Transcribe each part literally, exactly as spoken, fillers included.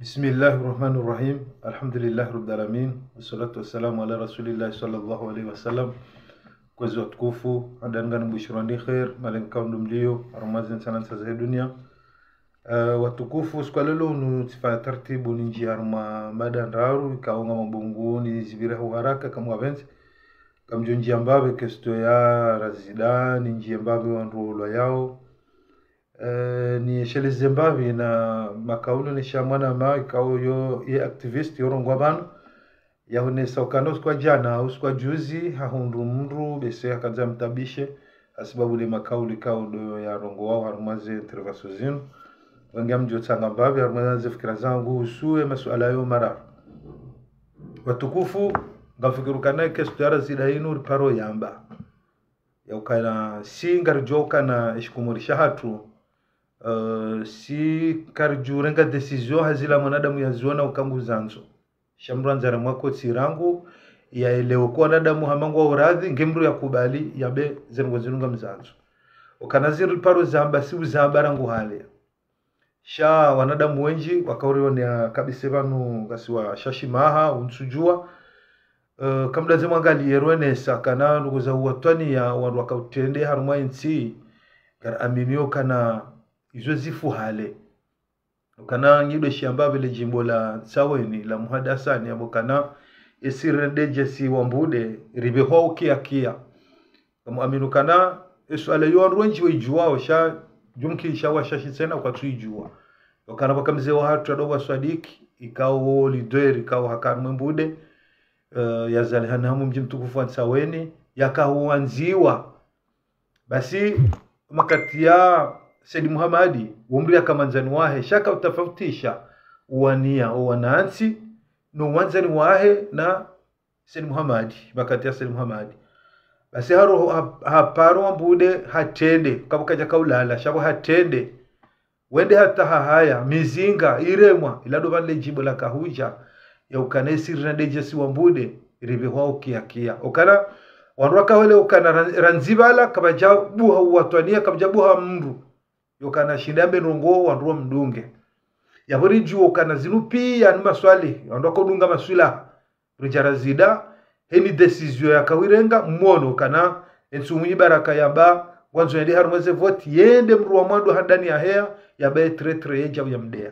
بسم الله الرحمن الرحيم. الحمد لله رب العالمين. والصلاة والسلام على رسول الله صلى الله عليه وسلم. Kwezi watukufu, handani ngani mbushirwa ndi khair, malenga kaundu mlio, harumwa zintsi na ntsi za dunia. Eh, watukufu, siku ya leo unu tsifanya taratibu ninjie harumwa mada ndraru, ikao nga mabungu nizipvire ha uharaka kamwapvendze. Kamdjo njia mbapvi question ya Razida, ninjie mbapvi wandru wolwa yao. Eh, niesheleze mbapvi na makaulu ne sha mwanama ikao yo ye activiste yorongoa pvanu. Yahonesa ukana usiku wa jana, usiku wa juzi, hahundru mndru, bese hakandza mtabishe, hasibabu le makaulu ikao ndo yarongoao harumwa ze intervention zinu. Wenge ngamdjo tsanga mbapvi, harumwa ze fikira zangu, uhusu ye masuala yo mararu. Watukufu, ngamfikiri ukana ye question ya Razida inu riparo yamba. Ya ukana, si ngaridjuao ukana eshikomori shahatru, eh, si karidjurenga décision ha zila mwanadamu yaziona uka nguzandzo. Sha mndru andzare mwako tsirangu, yaelewe uka wanadamu hama ngwao radhi, nge mndru yakubali, yambe ze ndrongo zinu ngamzandzo. Ukana zinu riparo zamba, si uzamba rangu hale. Sha wanadamu wendji wakaurionea kabisa pvanu ngasi washashi maha, untsudjua. Eh, kamdadze mwangalie rionesa kana ndrongo za uwatwaniya wandru wakautrende harumwa intsi, ngari aminio ukana izo zifu hale. Ukana ngido shiamba pvile jimbo la Ntsaweni la Muhadasani, yamba ukana esiri ndejesi wa mbude, ripvehwa ukia kia. Ngamwamini ukana, esuala yo wandru wendji waidjuao, sha jumki sha washashi tsena kwatsuidjua. Ukana pvaka mze wahatru ado wa Swadiki, ikao leader, ikao haka harumwa mbude, eh, yazalihana hamu mdji mtukufu wa Ntsaweni, yakahuwandziwa. Basi, makati ya Said Muhamadi, wo mndru yaka mwandzani wahe, sha kautafautisha uwania, o wanantsi, no wandzani wahe na Said Muhamadi, makati ya Said Muhamadi. Basi haro ha-, haparo wa mbude hatrende, kapvo kadja kaulala, sha pvo hatrende. Wende hata hahaya, mizinga, iremwa, ila ndo pvanu le jimbo laka hudja, ya ukana esiri na ndejesi wa mbude, ripvehwa ukia kia. Ukana, wandru wakawele ukana ran-, randzi pvala, kapvadja buha uwatwaniya, kapvadja buha mndru. Yo ukana shinde yambe ndrongo, wandru wamdunge. Yapvo ridjuo ukana zinu pia ni maswali, wandru wakaudunga maswilaha. Ridja Razida, heni décision yakauirenga, mwono ukana, entsu mwenyi baraka yamba, ngwandzo yende harumwa ze vote, yende mndru wa mwando handani yaheya, yamba ye traitre yedja uyamdeya.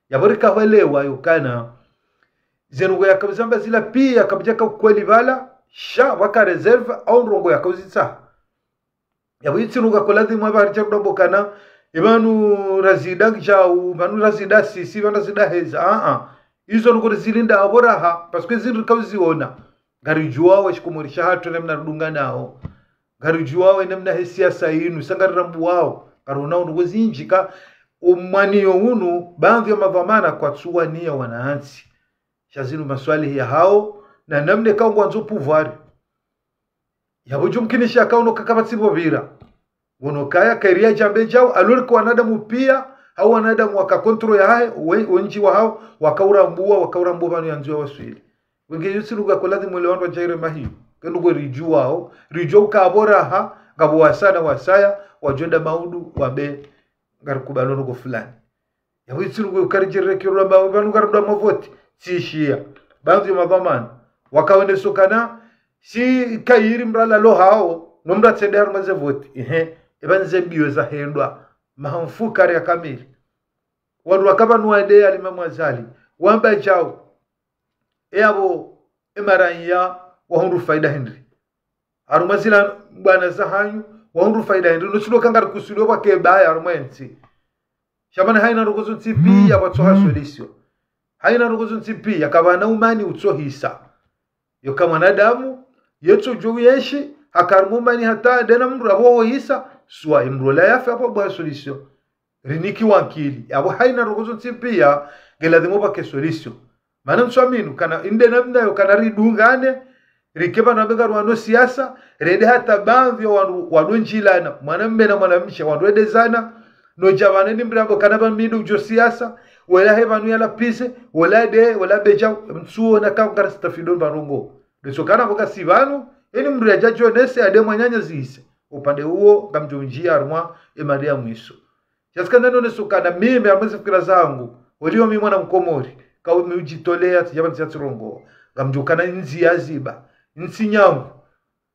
Yapvo rikahwelewa yo ukana, ze ndrongo yakauzamba zila pia, kapvadja ka ukweli pvala, sha waka réserve, au ndrongo yakauzitsaha. Yapvo itsi ndrongo yako ladhimu apvaha ridja rudambo ukana, ipvanu Razida ngidjau, pvanu Razida sisi, pvanu Razida heza, a-a. Izo ndrongo rizilinda apvo raha, parce que zindru rikauziona. Ngaridjuao eshikomori shahatru namna ridunganao. Ngaridjuao enamna he siasa inu, sa ngarirambuao. Ngarionao ndrongo zindji ka umwaniyo unu, baadhwi ya madhwamana kwatsuwania wanantsi. Sha zinu maswalihi yahao, na namna ikao ngwandzo pouvoir. Yapvo jumkinisha kauno kakapvatsi pvo pvira. Wono kaya kairi yadjambe djau, alors que wanadamu pia, hau wanadamu waka contrôle yahahe, we-, wendji wahao, wakaurambua, wakaurambua pvanu yandzo yawaswili. Wenge yutsi ndrongo yako ladhimu le wandru wadjaire mahiyo. Ke ndrongo ridjuao, ridjuao uka apvo raha, ngapvo wasaya na wasaya, wadjo enda maudu, wambe, ngarikubalo ndrongo fulani. Yapvo itsi ndrongo uka ridjerere kiro lamba, pvanu ngarudwa mavoti, tsishiya. Baadhwi ya madhwamana, wakaonesa ukana, si kairi mndru alalo hao, no mndru atsende harumwa ze voti. Ehe, epvanu ze mbio zahendwa, maha mfukare ya kamili. Wandru waka pvanu wade ya Imam Azali, wamba djau, e apvo, e maraiya, wahundru faida hindri. Harumwa zila bwana zahanyu, wahundru faida hindri. Nusulo ka ngarikusudio pvwake baya harumwa entsi. Sha mana haina ndrongo zontsi pia pvatsoha solution. Haina ndrongo zontsi pia, kapvana umani utsohisa. Yo ka mwanadamu, yetso djo uyenshi, haka harumwa umani hata ndena mndru apvo hohisa, swa imndru ola yafe apvo pvwa solution. Riniki wankili. Apvo haina ndrongo zontsi pia, nge ladhimu pvwake solution. Mana ntsu amini ukana, inde namna yo ukana ridungane, rike pvanu wambe ngarwano siasa, rende hata baadhwi ya wandru, wandru ndjilana, mwanamme na mwanamshe, wandru wendezana, no dja pvanu ni mndru ambe ukana pvanu mi ndo udjo siasa, wela he pvanu yala pise, wela de, wela beja, ntsuona ka ngaristafido pvanu ngo. Ndetso ukana pvo ngasi pvanu, eni mndru yadja djonese, ade mwananya zise. Upande uwo, ngamdjo ndjia harumwa, emari ya mwiso. Sha tsika nanoneso ukana mimi, harumwa ze fikira zangu, Oliyo mi mwana Mkomori, kawu mi udjitolea, tsidjapva ndzia tsirongoa. Ngamdjo kana ndzia ziba, ntsi nyangu.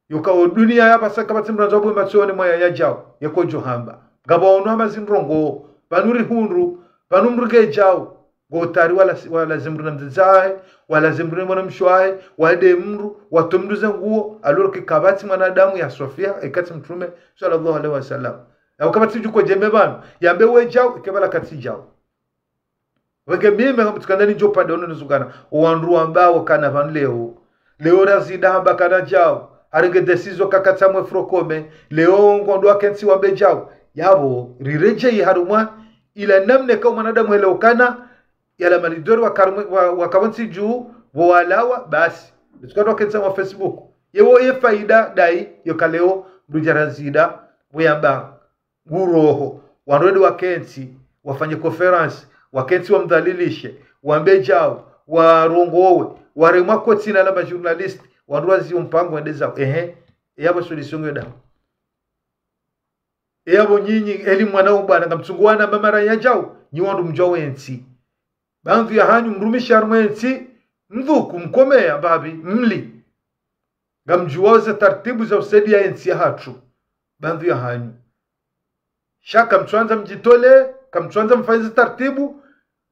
Yoka o dunia yapvasa kapvatsi mndru andzo bwe mbatsoni mwaya yadjao, yeko djo hamba. Ngapvo ono hama zindrongo, pvanu rihundru, pvanu mndru ngedjao. Ngo tari wala, wala zemndru na mdzadze wahe, wala zemndru na mwana mshe wahe, wade mndru, wato mndru ze nguo, alors que kapvatsi mwanadamu ya swafia, eka tsi mtrume, swallallahu alaihi wasallam. Yau kapvatsi djuko djeme pvanu, yambe we djao, eke pvala katsi djao. Wenge mimi ngamtukana ni ndjo pvande ono nizungana. Owandru wambao kana pvanu leo. Leo Razida hamba kana djao. Harenge décision kakatsa mwe frokome. Leo ngondro wakentsi wambe djao. Yapvo, riredjei harumwa. Ila namna ka mwanadamu hele ukana. Yala malidori wa karumwe, wa, wa kapvontsi dju, wo walawa, basi. Nitsukana wakentsa mwa Facebook. Yewo ye faida dai, yoka leo, mndru dja Razida, wo yamba. Nguroho, wandru wende wakentsi, wafanye conférence, wakentsi wamdhalilishe, wambe djao, warongowe, waremwa kotsina la majournaliste, wandru waziwo mpango wende zao. Ehe, eyapvo solution ngiyo dao. Eyapvo nyinyi, eli mwana ubwana, ngamtsungu wana mamara ya djao, nyi wandru mdjao wentsi. Pvandru ya hanyu mrumishi harumwa entsi, mdhuku, mkomea, mbapvi, mli. Ngamdjuwao ze taratibu za usaidia entsi ya hatru. Pvandru ya hanyu. Sha kamtswandza mdjitole, kamtswandza mfanye ze taratibu.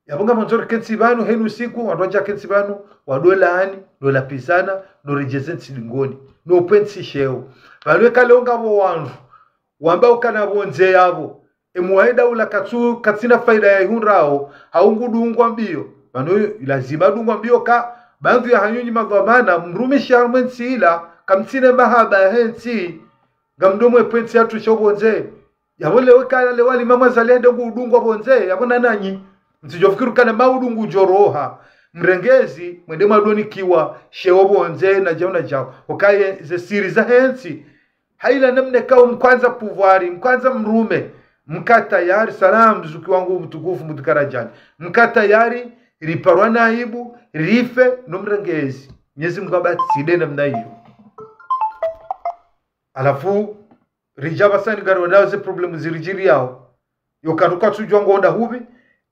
Yapvo ngamwandzo rikentsi pvanu, henu siku, wandru wadja kentsi pvanu, wadolaani, dolapvizana, doredjeze ntsi dingoni, nopve ntsi sheo. Pvanu eka leo ngapvo wandru, wamba ukana pvondze yapvo. Emwahe daula katsu, katsina faida ya ihundrao, hau ngudungwa mbio. Pvanu lazima adungwa mbio ka, pvandru ya hanyu nyi madhwamana, mrumishi harumwa entsi ila, kamtsina mahaba ya hentsi, ngamdo mwepve ntsi yatru sho pvondze. Yapvo leo kala leo ali mama zalende ngudungwa pvondze, yapvo nananyi. Ntsidjo fikiri kana maudungu djoroha. Mrengezi, mwende mwadonikiwa, sheo pvondze, na djao na djao. Okaye, ze siri za hentsi. Haila namna kao mkwandza pouvoir, mkwandza mrume. Mka tayari, salam, zuki wangu mtukufu, mtukarajani. Mka tayari, riparwa na aibu, rife, no mrengezi. Mnyezi Mungu abatside namna iyo. Halafu, ridja pvasani ngari wonao ze problème ziridjiriao. Yo karuka tsudjwa ngo nda hupvi,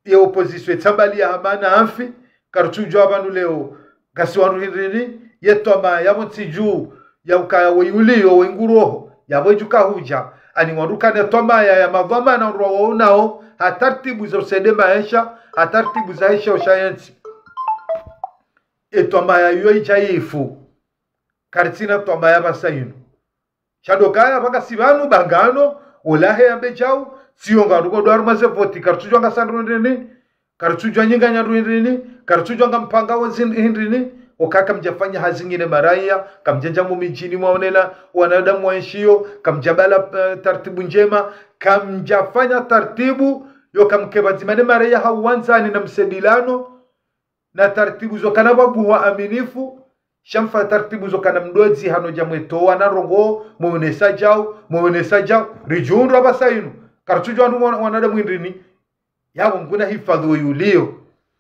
ye opposition etsambali ya hamana amfi, karutsudjwa pvanu leo, ngasi wandru hindrini, ye twama yapvo ntsi dju, ya ukaya we yuliyo, we nguroho, yapvo edjuka hudja, ani wandru kana twama ya, ya madhwamana wandru waonao, ha taratibu za usaidia maesha, ha taratibu za esha osha yentsi. E twama ya yo idja ifu, karitsina twama ya pvasa inu. Sha ndo kaya pvaka si pvanu bangano, ulahe yambe djao, siyo nga ruko ndo harumwa ze voti, karitsudjwa ngasi wandru hindrini, karitsudjwa nyi nganyi wandru hindrini, karitsudjwa ngampanga wezi hindrini, oka kamdjafanya hazi ngine maraya, kamdjandja mu midjini mwaonela, wanadamu waenshiyo, kamdjabala, eh, taratibu ndjema, kamdjafanya taratibu, yo kamke pvadzima ne maraya ha uwandzani na msedilano, na taratibu zo kana pvabuha aminifu, sha mfa taratibu zo kana mdodzi hano dja mwetowa na rongo, mwonesa djao, mwonesa djao, ridjundru apvasa inu, karitsudjwa wandru wana-, wanadamu hindrini, yapvo mkuna hifadhu we yuliyo.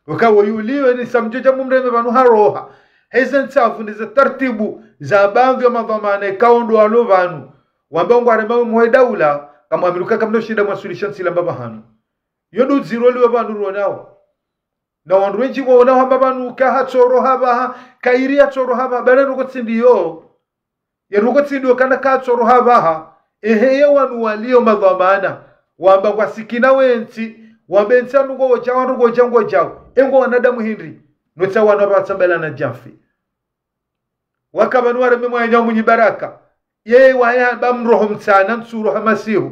Weka we yuliyo, ni samdjo dja mumreme pvanu haroha. Heze ntsafu, nize taratibu, za pvandru ya madhwamana, ikao ndo walo pvanu. Wamba ngwarema we mwe daula, kamwaminuka kamno shinda mwaswilisha ntsi la mbapva hanu. Yo ndo dziro liwe pvanu ruonao. Na wandru wendji ngwaona hamba pvanu ka hatsoro hapvaha, kairi hatsoro hapvaha, bale ndroko tsi ndiyo. Ye ndroko tsi ndiyo kana katsoro hapvaha, ehe ye wanu waliyo madhwamana, wamba ngwasikina wentsi, wamba entsi anu ngodja, wandru ngodja, ngodjao. Engo wanadamu hindri, notsa wanu apvatsa bala na djamfi. Waka pvanu wareme mwananya Mwinyi Baraka. Yeye waye hamba mroho mtsana ntsuro ha masihu.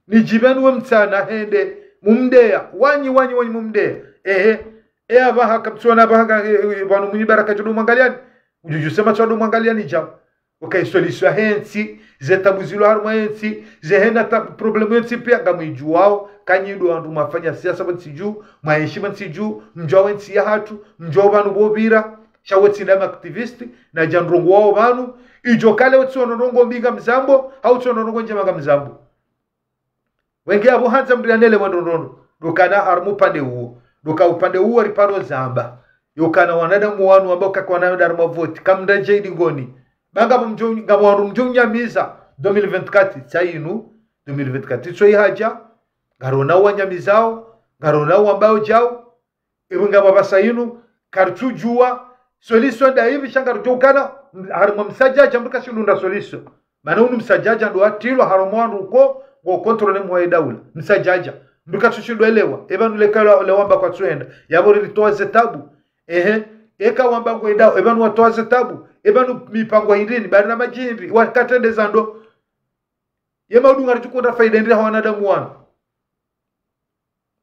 Nidjipveni we mtsana hende. Mumdeya. Wanyi, wanyi, wanyi mumdeya. Ehe. E apvaha kamtsiona apvaha ka, e, e, pvanu Mwinyi Baraka tsodo mwangaliani. Udjudju sema tsodo mwangaliani djao. Waka isoliswa hentsi, ze tabu zilo harumwa hentsi, ze hena ta-, problème yentsi pia ngamwidjuwao, kanyi ndo wandru mwafanya siasa pvantsi dju, mwaenshi pvantsi dju, mdjuwa wentsi ya hatru, mdjuwa pvanu pvopvira, sha wetsi nda ma activiste, na dja ndrongo wao pvanu, idjo kale wetsi wono ndrongo mbi ngamzambo, hau tsi wono ndrongo ndjema ngamzambo. Wenge apvo handza mndru yanele mwendo ndrondo, ndo kana harumwa upande uwo, ndo ka upande uwo riparo zamba. Yo kana wanadamu wanu wamba uka kwana yo darumwa voti, kamndadje idingoni. Banga pvo mdjo, ngapvo wandru mdjo unyamiza, deux mille vingt-quatre, tsa inu, deux mille vingt-quatre, tso ihadja, ngarona wanyamizao, ngarona wambao djao, Iwe ngapvo apvasa inu, karitsudjuwa solution nda ipvi, sha ngarudjo ukana, harimwa msadjadja mndru kashindru hundra solution. Mana unu msadjadja ndo watrilwa harimwa wandru uko, ngo contrôlé ne mhuu wa idaula. Msadjadja. Mndru katsushindru elewa. Epvanu leka le wamba kwatsuhenda. Yapvo riritowa ze tabu. Ehe. Eka wamba ngwendao. Epvanu watowa ze tabu. Epvanu mipango hindrini. Bari na madji hindri. Wakatrende za ndo. Ye maudu ngaridjo hundra faida hindri ha wanadamu wanu.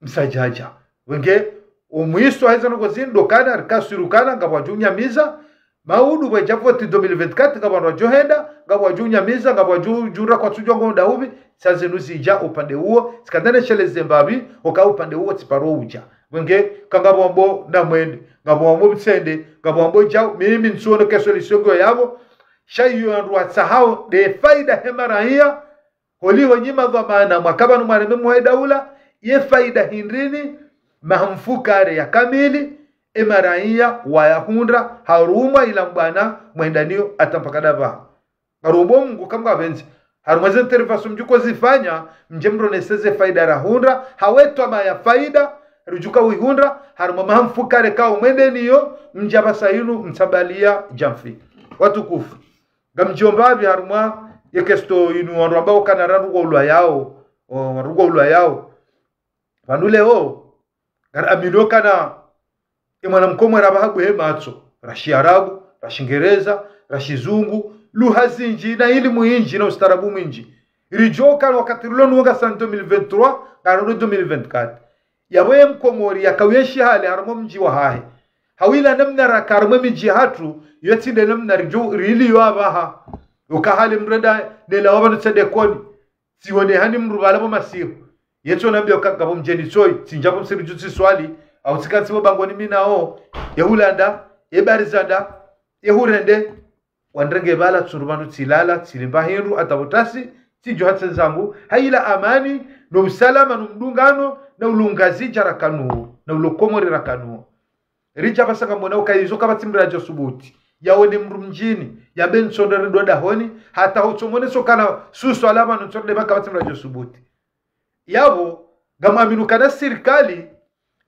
Msadjadja. Wenge, omwiso haiza noko zindru kana, rikaswiru kana, ngapvo wadjo unyamiza, maudu pvwadja voti deux mille vingt-quatre, ngapvo wandru wadjo henda, ngapvo wadjo unyamiza, ngapvo wadjo djura kwatsudjuwa ngo nda upvi, sa zinu zidja upande uwo, tsikandane shele ze mbapvi, oka upande uwo tsiparo udja. Wenge, ka ngapvo wambo namwende, ngapvo wambo mtsende, ngapvo wambo djau, mimi ntsuono ke solution ngiyo yapvo, sha iyo wandru watsahao, nde faida he maraiya, holiho nyi madhwamana mwaka pvanu mwareme mhuu wa idaula, ye faida hindrini, maha mfukare ya kamili, e maraiya wayahundra, harumwa ila mbwana, mwendaniyo, hata mpaka ndapvaha. Ngarombo Mungu kamwapvendze. Harumwa ze intervention mdjo kozifanya, mdje mronese ze faida rahundra, ha we twamaya faida, ridjuka wihundra, harumwa maha mfukare kao mwendeniyo, mdja apvasa inu, mtsambaliya djamfi. Watukufu. Ngamdjomba apvi harumwa ye kesto inu wandru wamba ukana rangu ulwa yao, o, rangu ulwa yao. Pvanu leo, ngari amini ukana, e mwana mkomori apvaha buhe matso, ra shiarabu, ra shingereza, ra shizungu, lugha zindji, na ilimu indji, na ustaarabu mwindji. Ridjo ukana wakati rilo nuwo ngasi deux mille vingt-trois, ngari deux mille vingt-quatre. Yapvo ye mkomori yaka uyenshi hale harumwa mdji wahahe. Hawila namna raka harumwa midji yahatru, yo tsi nde namna ridjo, riliyo apvaha. Uka hale mndru enda, nela wapvanu tsedekoni. Tsiwone hani mndru pvala pvo masihu. Yetso nambiya uka ngapvo mdjeni tsoyi, tsindja pvo msiru dju tsiswali, au tsikantsi pvo bangoni minao, ye hulanda, ye barizanda, ye hurende, wandrenge pvala tsundru pvandru tsilala, tsilimba hindru, hata pvo tasi, tsidjo hatse zangu, hayila amani, no usalama, no mdungano, na ulo Ngazidja rakanuwo, na ulo Komori rakanuwo. Ridja apvasa ngamwona uka izo kapvatsi mndru yadjo subuti. Yawone mndru mdjini, yambe ntsondre ndo dahoni, hata hutsomonesa ukana susu alama ntsondre pvanu kapvatsi mndru yadjo subuti. Yapvo, ngamwamini ukana sirikali,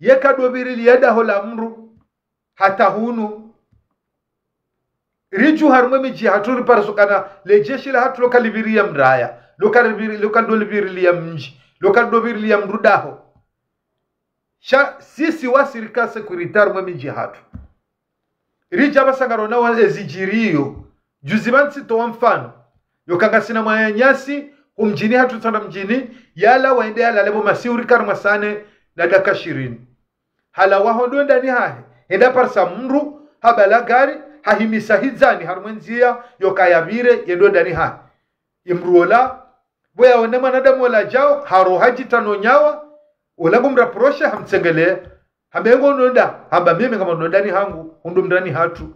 yeka ndopvirilia daho la mndru, hata hunu. Ridju harumwa midji yahatru riparisa ukana, le jeshi lahatru loka lipvirilia mraya, loka lipviri-, loka ndo lipvirilia mdji, loka ndopvirilia mndru daho. Sha sisi wasi rika sécurité harumwa midji yahatru. Ridja apvasa ngarona wa ezidjiriyo. Juzi pvanu tsitowa mfano. Yoka ngasina mwananyasi, hu mdjini hatru Ntsandra mdjini, yalawa yende yalale pvo masihu rika harumwa saa nne na dakika shirini. Halawa ho ndo ndani hahe, hende haparisa mndru, habala gari, hahimisa hidzani harumwa endziya, yoka yapvire, ye ndo ndani hahe. Ye mndru ola, pvo yawone mwanadamu ola djao, haroha djitano nyawa, ola ngumrapproché, hamtsengelea. Hamba ngo ndo nda, hamba mimi ngam ndo ndani hangu, hu ndo mndani hatru.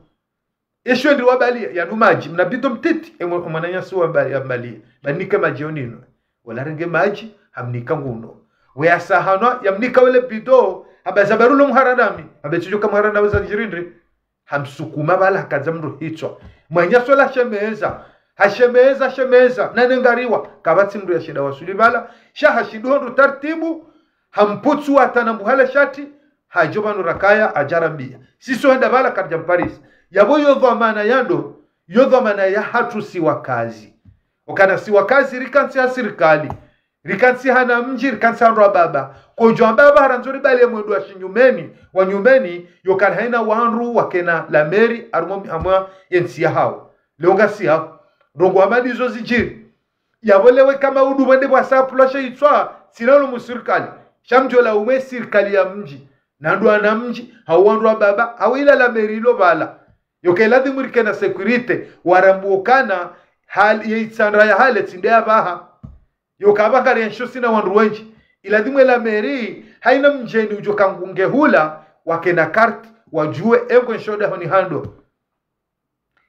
Esho ndi wabaliya, yanu madji, mna bidon mtiti, e mwa-, mwananyasi wabali-, yambaliya. Ba nike madji yo ninwe. Ola harenge madji, hamnika nguno. We yasahanwa, yamnika wele bidon, hamba zabaru lo mhara nami, hamba tsidjo ka mhara nawe za ndjirindri. Hamsukuma pvala hakandza mndru hitswa. Mwananyasi ola shemeza, hashemeza, shemeza, nane ngariwa, kapvatsi mndru yashinda waswili pvala, sha hashindru hondro tartibu, hamputsu hata na mbuhale shati, hadjo pvanu rakaya, hadja rambiya. Sisi hwenda pvala karidja mparisa. Yapvo yo dhwamana ya ndo, yo dhwamana yahatru si wakazi. Ukana si wakazi rikantsi ha sirikali. Rikantsi hana mdji, rikantsi ha ndrwa baba. Kodjo amba apvaha randzo ribaliye mwendo wa shinyumeni, wa nyumeni, yokana haina wandru wakena la mairie, harumwa mi-, harumwa yentsi yahawo. Leo ngasi hapvo. Ndrongo hama ndizo zidjiri. Yapvo lewo eka maudu pvwende pvwasapulwa she itswa, tsi lalo mu sirikali. Sha mdjo laume sirikali ya mdji. Na ndo wana mdji, hau wandru wa baba, hau ila la mairie ilo pvala. Yoka iladhimu rikena sécurité, warambuwa ukana, hali, ye Ntsandra ya hale, tsi nde ya pvaha. Yoka apvaha ngari ensho sina wandru wendji. Iladhimu ela mairie, haina mdjeni udjo ka ngunge hula, wakena carte, wadjuwe, engwe nsho dahoni hando.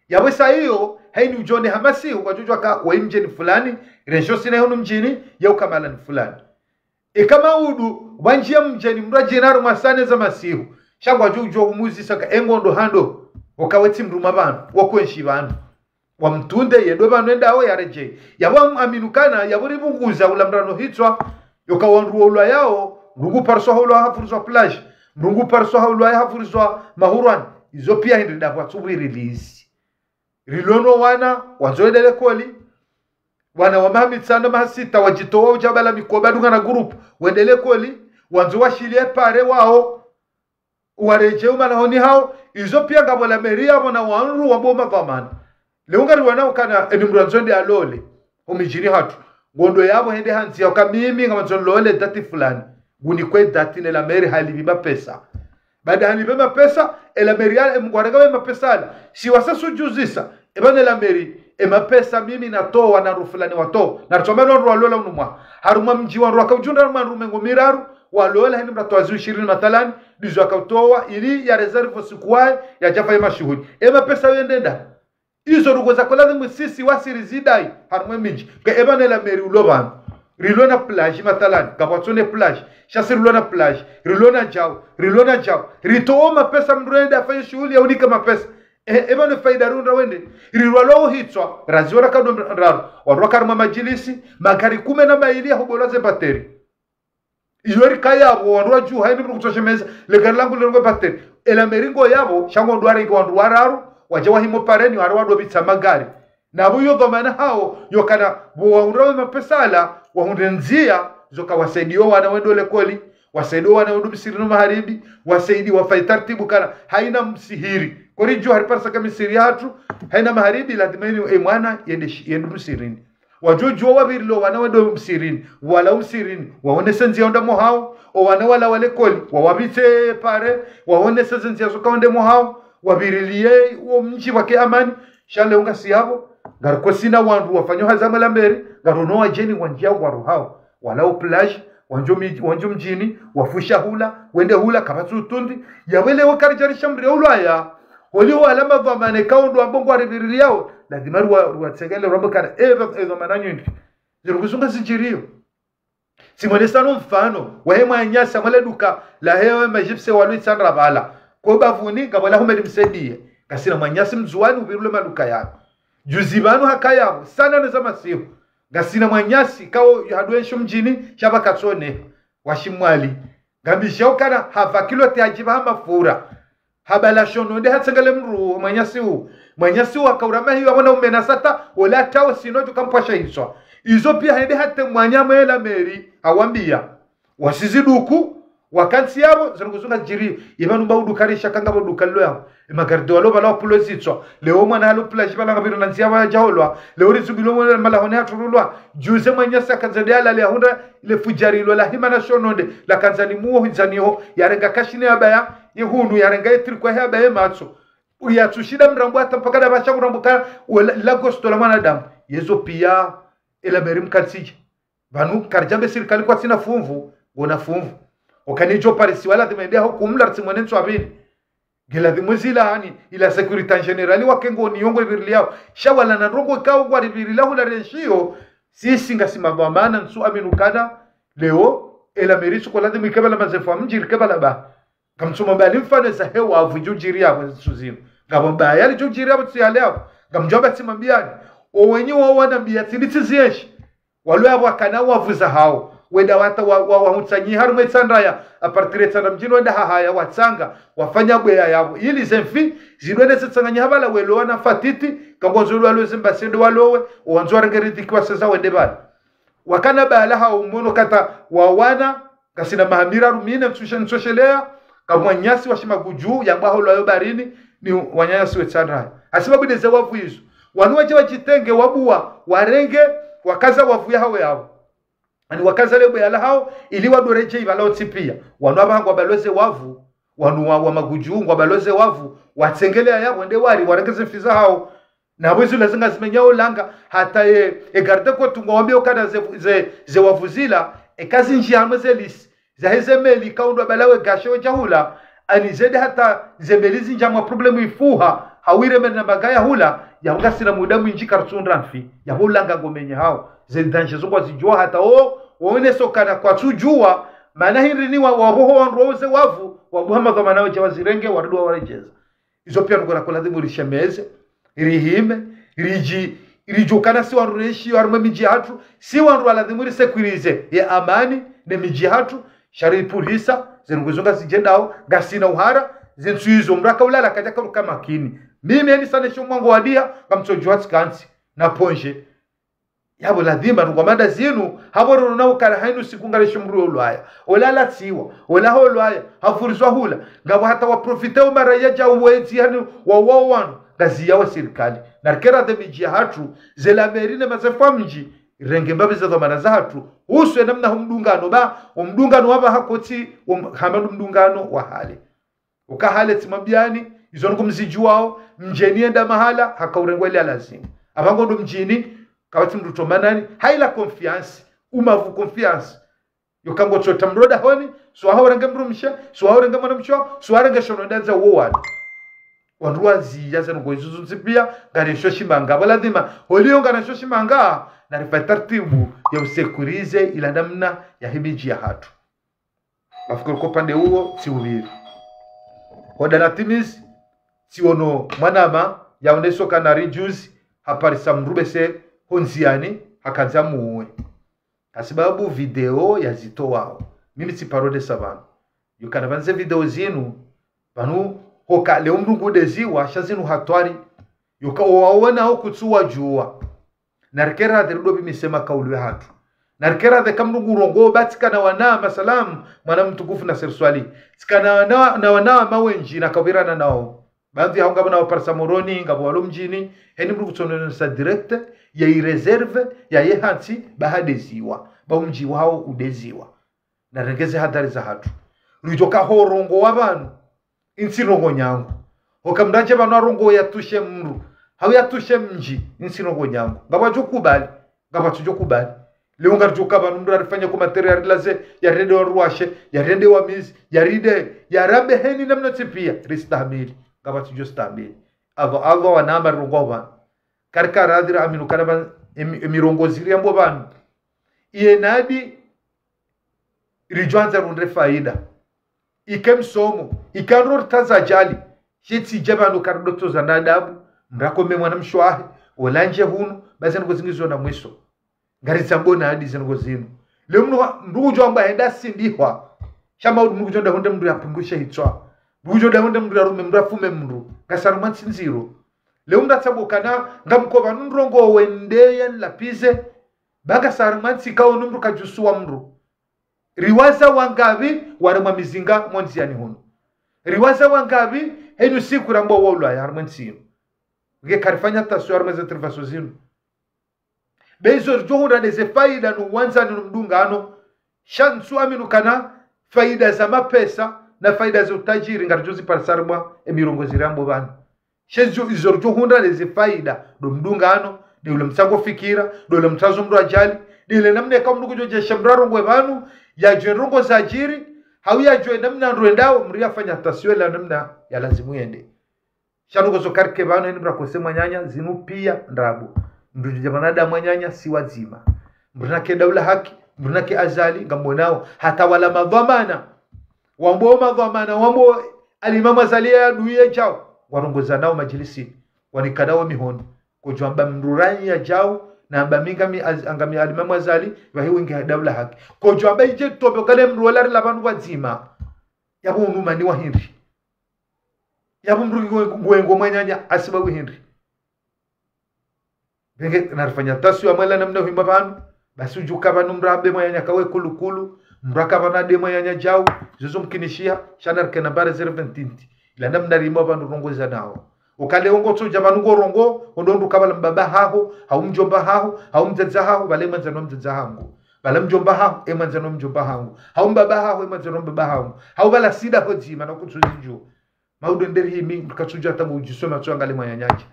Yapvo sa iyo, haini udjone ha masihu, wadjodjuwa ka, wayi mdjeni fulani, rensho sina hunu mdjini, yauka malani fulani. Eka maudu, pvwandjiya mdjeni mndru adjina harumwa saa nne za masihu, sha ngwadjo udjo umuzisa ka engwe ndo hando, oka we tsi mndru mwa pvanu, wakwenshi pvanu. Wamtunde, yendo pvanu endawo yaredjeyi. Yapvo am-, amini ukana, yapvo ripvunguza ula mrano hitswa, yoka wandru wolwa yawo, ndugu parswa holwa hafuruzwa plage. Mndru ngu pariswa ha ulwaya havurizwa mahurwani. Izo pia hindri ndapvo atsubwiri lizi. Rilo no wana, wandzo wende likoli. Wana wa maha mitsano, maha sita, wadjitowa udja bala mikoba dunga na groupe. Wende likoli, wandzo washiliye pare wawo. Waredjei umalahoni hawo, izo pia ngapvo la mairie yapvo na wandru wapvo madhwamana. Leo ngari wana ukana eni mndru andzo ende yalole. Ho midjini hatru. Ngondo yapvo hende handziya uka mimi ngamandzo nilole dati fulani. Ngunikwe dati ne la mairie halipvi mapesa. Baada halipvi mapesa, e la mairie yale, e mndru warenge we mapesa yala. Si wasa sudjuzisa. Eba ne la mairie, e mapesa mimi natowa na wandru fulani watowa. Na ritsoma no wandru walola unu mwaha. Harumwa mdji wandru wakaudjunda harumwa wandru mengo miraru, walola heni mndru atowa zihwi shirini mathalani, ndizo akautowa, ili ya réserve siku waye, yadja fanye mashuhuli. E mapesa yende nda. Izo ndrongoo za kweli ladhimu sisi wasi rizidai, harumwa e midji. Ke eba ne la mairie ulo pvanu. Rilo na plage mathalani, ngapvo watsina plage. Sha si rilo na plage, rilo na djau, rilo na djau. Ritowo mapesa mndru yende yafanye shuhuli ya unike mapesa. E, eba ne faida rihundra wende. Rilwalwa uhitswa, raziwa raka ndo ndraru. Wandru waka harumwa madjilisi, magari kume na mayili ya hubolwa ze batterie. Iyo rika yapvo, wandru wadjuha, eni mndru kutsoshemeza, le gari langu lirengwe batterie. E la mairie ngo yapvo, sha ngondo warenge wandru wararu, wadja wahimo pareni, wari wandru wapvitsa magari. Na pvo iyo dhwamana hawo, yokana, pvo wahundra we mapesa yala, wahundre ndziya, zoka wasaidiye wana wende likoli, wasaidiye wana wende msihirini maharibi, wasaidiye wafanye taratibu kana, haina msihiri. Koridjuwa hari parisa ka misihiri yahatru, haina maharibi, ladhima eni e mwana, yende shi-, yende msihirini. Wadjodjuwa wapvirilie wana wende msihirini, wala msihirini, waonese ndziya wende mo hawo, o wana wala wa likoli, wawapvitse pare, waonese ze ndziya zoka wende mo hawo, wapvirilie wo mdji wake amani, sha leo ngasi yapvo, ngarikosina wandru wafanyao hazi mwe la mairie, ngarono wadjeni wandjiya wandru hawo, wala o plage, wandjo midji-, wandjo mdjini, wafusha hula, wende hula, kapvatsi utrundi, yapvo leo karidja rishambuliya ulwaya, holiho wala madhwamana kawo ndo wambao ngwariviriliao, ladhima ruwa-, ruwatsengele rwambe kana, e, e dhwamana nyindri. Zirungu zunga zidjiriyo. Tsimwonesa no mfano, wahe mwananyasi amwele duka, lahe we majipse walo Itsandra pvala. Ko bapvuni, ngapvo la Humedi Msaidiye. Ngasina mwananyasi mndzuwani upvirule maduka yanu. Juzi pvanu hakaya pvo, sana neza masihu. Ngasina mwananyasi, kawo hadwe nsho mdjini, sha pvakatsone. Washimwali. Ngambishao kana hapva kilo te hadjipva ha mafura. Habala shononde hatsengele mndru mwananyasi wu. Mwananyasi wu hakaura mahiyo hamwona umenasa ta, wola tawo sino djuka mpvasha hitswa. Izo pia hende hata mwananya mwe la mairie, hawambiya. Wasizi duku, wakantsi yapvo, zirungu zunga zidjiriyo. Ipvanu mba uduka risha kanga pvo duka lilo yapvo. E magarde walo pvala wapulo zitswa. Leo mwana halo plage pvala ngapvira na ndziya pvaya djaholwa. Leo rizubilo mwana malahoni hatrululwa. Juzi mwananyasi hakandza nde yalale yahundra le fudjari lo lahima na shononde. Lakandza ni muwo hindzaniho. Yarenga kashine yabaya. Ye hunu yarenga ye tricot yabaya ye matso. Uyatsushinda mrambo hata mpaka ndapvasha kurambuka. Wala, la gosto la mwanadamu. Yezo pia. E la mairie mkantsi dje. Pvanu karidjambe sirikali kwatsina funvu, ngona funvu. Oka nidjo parisiwa ladhima yende ho kumla ritsimwone ntswa pvili. Nge ladhima zila hani, ila sécurité en général wake ngoni yo ngwapviriliyao. Sha wala na ndrongoo ikao ngwaripviriliyao hula renshiyo, sisi ngasi madhwamana ntsu amini ukana, leo, e la mairie tsuko ladhima ike pvala mazefu wa mdji rike pvala ba. Ngamtsumo mbali mfano eza he wavu djudjiri yapvo ntsu zinu. Ngapvo mbaya li djudjiri yapvo tsi yale yapvo. Ngamdjo amba tsimwambiyani. Owenyi wo wanambiya tsindi tsizienshi. Walo yapvo wakana wavu zahawo. Wenda wata wa, wa, wahutsanyi harumwa Itsandra ya. A partir Itsandra mdjini wenda hahaya watsanga. Wafanya bweya yapvo. Ili ze mfi, zidwende zitsanganyi hapvala welo wana fatiti. Kangondzo walo zimbasende walowe. Wandzo warenge ridhiki waseza wende pvala. Wakana pvala hawo mwono kata wa wana, ngasina maha miraru mine, ntsushe-, ntsusheleya, ka mwananyasi wa Shimagudju, yambwa holwa yo barini, ni wananyasi we Itsandra. Hasibabu nde ze wavu izo. Wanu wadje wadjitenge, wabuwa, warenge, wakaza wavu yahawo yapvo. Ani wakaza le bweya lahawo, ili wadoredje ipvala otsi pia. Wanu apvaha ngwapvaloze wavu, wanu wa, wa Magudju, ngwapvaloze wavu, watsengeleya yapvo, nde wari, warenge ze mfi zahawo. Na pvo izo lazinga zimenyao langa, hata ye, e garde-côte ngwawambiya ukana ze, ze, ze wavu zila, e kazi ndji hamwe ze lisi, zahe ze meli kaundwa pvala we gashe we djahula, ani zende hata ze meli zindja mwa problème ifuha, hawire meli na magaya hula, yapvo ngasina muda mwindji karitsundra mfi, yapvo ulanga ngomenyehao, ze danger zo ngwazidjuwa hata o, woneso kana kwatsudjuwa, mana hindri ni wa, wapvoho wandru wauze wavu, wabuha madhwamana wadja wazirenge, warudi wawaredjeza. Izo pia ndrongoo rako ladhimu rishemeze, rihime, ridji, ridjukana si wandru renshiyo harumwa e midji yahatru, si wandru wa ladhimu risécuriser ye amani ne midji yahatru, Sha ripvulisa, ze ndrongoo izo ngazidjendao, ngasina uhara, ze ntsu izo mdru aka ulala kadjaka uka makini. Mimi heni sana sho mwango wadia, ngamtsodjuwa tsikantsi, na pvondze. Yapvo ladhima, ndrongoo mada zinu, hapvo ruru na ukala hayinu siku ngale sho mdru yo ulwaya. Ola latsiwa, ola ho ulwaya, hafurizwa hula, ngapvo hata waprofite umara yadja uwedzi hani wa wao wanu, ngazi ya wa sirikali. Na rikera ze midji yahatru, ze la mairie ne mazefu wa mdji, renge mbapvi za dhwamana zahatru, uswe namna ho mdungano ba, o mdungano wapva hakotsi, o m-, hama ndo mdungano wa hale. Uka hale tsi mabiyani, izo ndrongoo mzidjuwao, mdjeni yenda mahala, haka urengwa ile ya lazimu. Apvango ndo mdjini, kapvatsi mdru tomanani, haila confiance, umavu confiance. Yoka ngotsota mdru dahoni, swaha urenge mdrumshe, swaha urenge mwanamshe, swaha urenge shono ndanza uwo wana. Wandru waziya ze ndrongoo izo zontsi pia, ngari sho shimanga. Pvo ladhima, holiyo ngana sho shimanga, na ripva tartibu ya usekurize ila namna ya he midji yahatru. Mafikiri ko upande uwo, tsi upviri. Hoda na Timis, tsiono mwanama, yaoneso kana rijuzi, haparisa mdru bese ho ndziani, hakandza muwe. Hasibabu video yazitowao. Mimi tsiparo desa pvanu. Yukana pvandze video zinu, pvanu hoka leo mdru ngudeziwa, sha zinu hatwari. Yuka owaona okutsuwa djuwa. Na rikera ze rudo pvi misema kaulu yahatru. Na rikera ze ka mdru ngurongo batsikana wana masalamu, mwana mtukufu Nasser Swalihi. Tsikana wana, na wana wa mawendji na kapvirana nao. Baadhwi hao ngapvo na waparisa Moroni, ngapvo walo mdjini, heni mdru kutsononesa direct, ya ireserve, ya yehantsi, ba hadeziwa, ba umdji wao udeziwa. Na renge ze hadhari zahatru. Rudjoka ho urongowa pvanu, intsi ndrongoo nyangu. Hoka mdru adje pvanu arongowe yatushe mdru, hau yatushe mdji, intsi ndrongoo nyangu. Ngapvadjo kubali, ngapvatsudjo kubali. Leo ngaridjoka pvanu mdru arifanye commentaire yarilaze, yarirende wandru washe, yarirende wamizi, yarinde, yarambe heni namna tsi pia, ristahamili. Ngapvatsudjo stahamili. Apvo, apvo wanama rirongowao pvanu. Karika radhi ra aminu kana pva, emi-, emirongozi riyambwa pvanu. Iye nadi ridjwandza rundre faida. Ike msomo, ika ndro ritaza ajali. She tsidja pvanu karidotoza na adabu, mdru akome mwanamshe wahe, ola ndje hunu, ba ze ndrongoo zingi zona mwiso. Ngarizambao nadi ze ndrongoo zinu. Leo mdru wa, mdru udjo amba henda sindihwa. Sha maudu mdru udjo nda hundre mdru yapvundrushe hitswa. Mdru udjo nda hundre mdru yarume mdru afume mdru. Ngasi harumwa ntsi ndziro. Leo mdru atsabuha kana, ngamko pvanu ndrongoo wende ya nilapvize. Ba ngasi harumwa ntsi kawo nu mdru kadjusuwa mdru. Riwaza wangapvi waremwa mizinga mo ndziani hunu. Riwaza wangapvi heni usiku rambwa wo ulwaya harumwa ntsi inu. Nge karifanya attention harumwa ze intervention zinu. Be izo ridjo hundra nde ze faida no wandzani no mdungano. Sha ntsu aminu kana faida za mapesa na faida za utajiri ngaridjo ziparisa harumwa emirongozi riyambwao pvanu. She izo, izo ridjo hundra nde ze faida, ndo mdungano, nde ule mtsango fikira, nde ule mtsazo mdru ajali, nde ile namna eka mdru kudjo djesha mdru arongowe pvanu, yadjuwe ndrongoo zadjiri, hau yadjuwe namna ndru yendao, mdru yafanye attention ila namna ya lazimu yende. Sha ndrongoo zo karike pvanu, heni mdru akose mwananya, zinu pia ndrabo. Mdru djudja mwanadamu mwananya, si wadzima. Mdru nake Daula Haki, mdru nake Azali, ngamwonao, hata wala madhwamana. Wambwao madhwamana, wambwao Alimamu Azali ya duye djao. Warongozanao madjilisini, wanikanao mihono. Kodjo amba mdru ranyi ya djao, na amba mi ngami Az-, ngami Alimamu Azali, wahi wingi ha Daula Haki. Kodjo amba idje tombe ukale mdru wala rila pvanu pvwadzima. Yapvo unu mani wa hindri. Yapvo mdru ngwe-, ngwengo mwananya hasibabu hindri. Pvenge narifanye attention ya mwela namna uhima pvanu. Basi udjuka pvanu mdru ambe mwananya kawe kulukulu. Mdru aka pvanu ade mwananya djao. Zozo mkinishiha. Sha narike namba réserve ntiti. Ila namna rimo pvanu rongoza nao. Ukale ongo tsodja pvanu ngorongo. Ondo mdru kabala mbaba haho. Hau mdjomba haho. Hau mdzadze haho. Bale mwandzani wa mdzadze hangu. Bala mdjomba haho. E mwandzani wa mdjomba hangu. Hau mbaba haho. E mwandzani wa mbaba hangu. Hau bala sida ho dzima na kutsuzidjuwa. Maudu nderi himi, mkatsudja tangu udjisoma tsu angalie mwananyadje.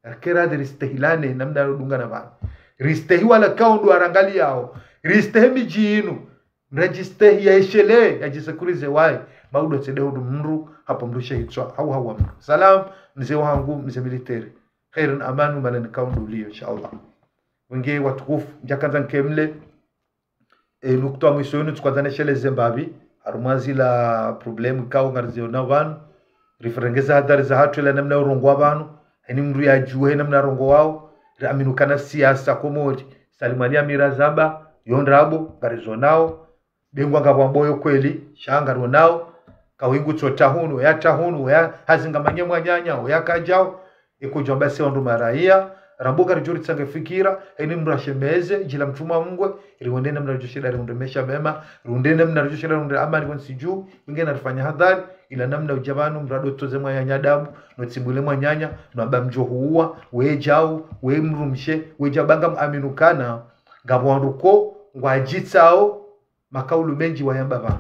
Rikera nde ristehilane, namna yodungana pvanu. Ristehi wala kaundu arangaliyao. Ristehi midji inu. Mradjistehi ya eshele, ya djisekurize waye. Maudu atsende hundu mdru, hapvo mdru shehitswa, hau hau wa mdru. Salam, mze wahangu, mze militeri. Khairan amanu, malani kaundu uliyo, insha Allah. Wenge watukufu, ndjakandza nkemle. E, nukta mwiso yinu tsikwandzana sheleze mbapvi, harumwa zila problème kao ngarizionao pvanu, rifurengeza hadhari zahatru ila namna yorongowa pvanu, heni mdru yadjuwe namna rongowao, riaminu kana siasa Komori, Salim Ali Amira zamba, yo ndrabo, ngarizonao, Bengwa ngapvo wamboyo kweli, sha ngaronao, kawingu tsota hunu, ya ta hunu, ya hazinga manye mwananya, ya kajao, ikudjwa basi wandru maraya, rambuka ridjo ritsange fikira, eni mdru ashemeze, djila mtruma mngwe, riwonde namna ridjo shinda riundre mesha mema, riundre namna ridjo shinda riundre amani pvontsi dju, wenge narifanya hadhari, ila namna udja pvanu, mdru ado toze mwananya damu, no tsimbule mwananya, no amba mdjo huwa, we djau, we mdrumshe, we djau ba ngamuamini ukana, ngapvo wandru ko, ngwadjitsao, makaulu mendji wayamba pvanu.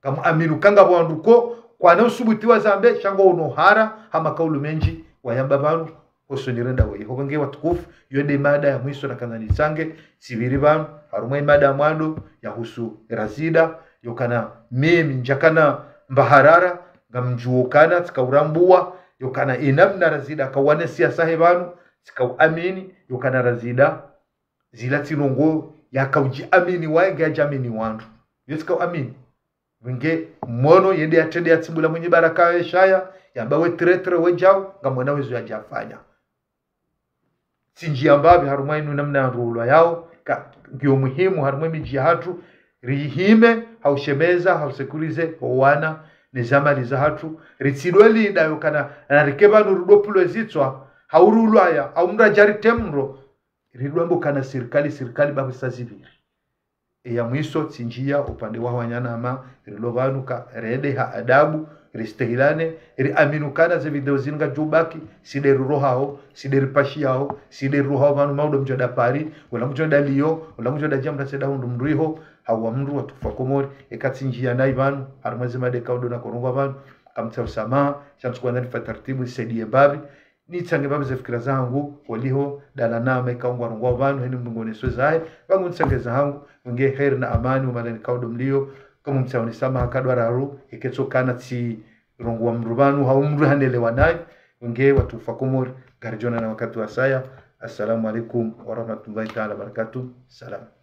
Ngamuamini uka ngapvo wandru ko, kwana usubuti wazambe, sha ngo unohara, ha makaulu mendji wayamba pvanu, hosoni renda weyi. Ho wenge watukufu, yo nde mada ya mwiso nakandza nitsange, tsipviri pvanu, harumwa yi mada ya mwando, yahusu Razida, yokana mimi, ndjakana mbaharara, ngamdjuo kana, tsika urambua, yokana inamna Razida, kawane siasa he pvanu, tsika uamini, yokana Razida, zila tsi ndrongoo yakaudjiamini waye, nge yadjiamini wandru. Yo tsika uamini. Wenge mwono yende yatrende yatsimbula mwenye baraka ye shaya, yamba we traitre we djau, ngamwona wezo yadjafanya. Tsindji yamba pvi harumwa inu namna ya ndrulwa yao, ka, ngiyo muhimu harumwa midji yahatru, rihime, haushemeza, hausekurize, ho wana, ne zamali zahatru, ritsidwe linda yokana, narike pvanu rudo pulwe zitswa, haurulwaya, haumradjari temro, ridwambo kana sirikali, sirikali ba pvisa zipviri. Eya mwiso tsindjia upande wa wananyama, rilo pvanu ka rende ha adabu, ristehilane, riamini ukana ze video zinu ngazidjo baki, si nde rirohao, si nde ripashiyao, si nde rirohao pvanu maudo mdjo nda Paris, wala mdjo nda Lyon, wala mdjo nda djamra seda hundru mdru iho, hawa mdru watukufu wa Komori, eka tsindjia nayi pvanu, harumwa ze mada kaudo nakorongoa pvanu, kamtsaha usamaha, sha ntsu kwandza nifanye taratibu, nisaidiye mbapvi, nitsange mbapvi ze fikira zahangu, waliho, dala nama ikao ngwarongoao pvanu, heni mdru ngoneswe zahe, pvangu nitsange zahangu, wenge heri na amani, umalani kaudo mlio, kamumtsaha unisamaha kadwararu, eka tso kana tsirongoa mdru pvanu, hau mdru hanelewa nayi, wenge watukufu wa Komori, ngaridjo onana wakati wasaya. Assalamu alaikum warahmatullahi taala wabarakatuh. Salam.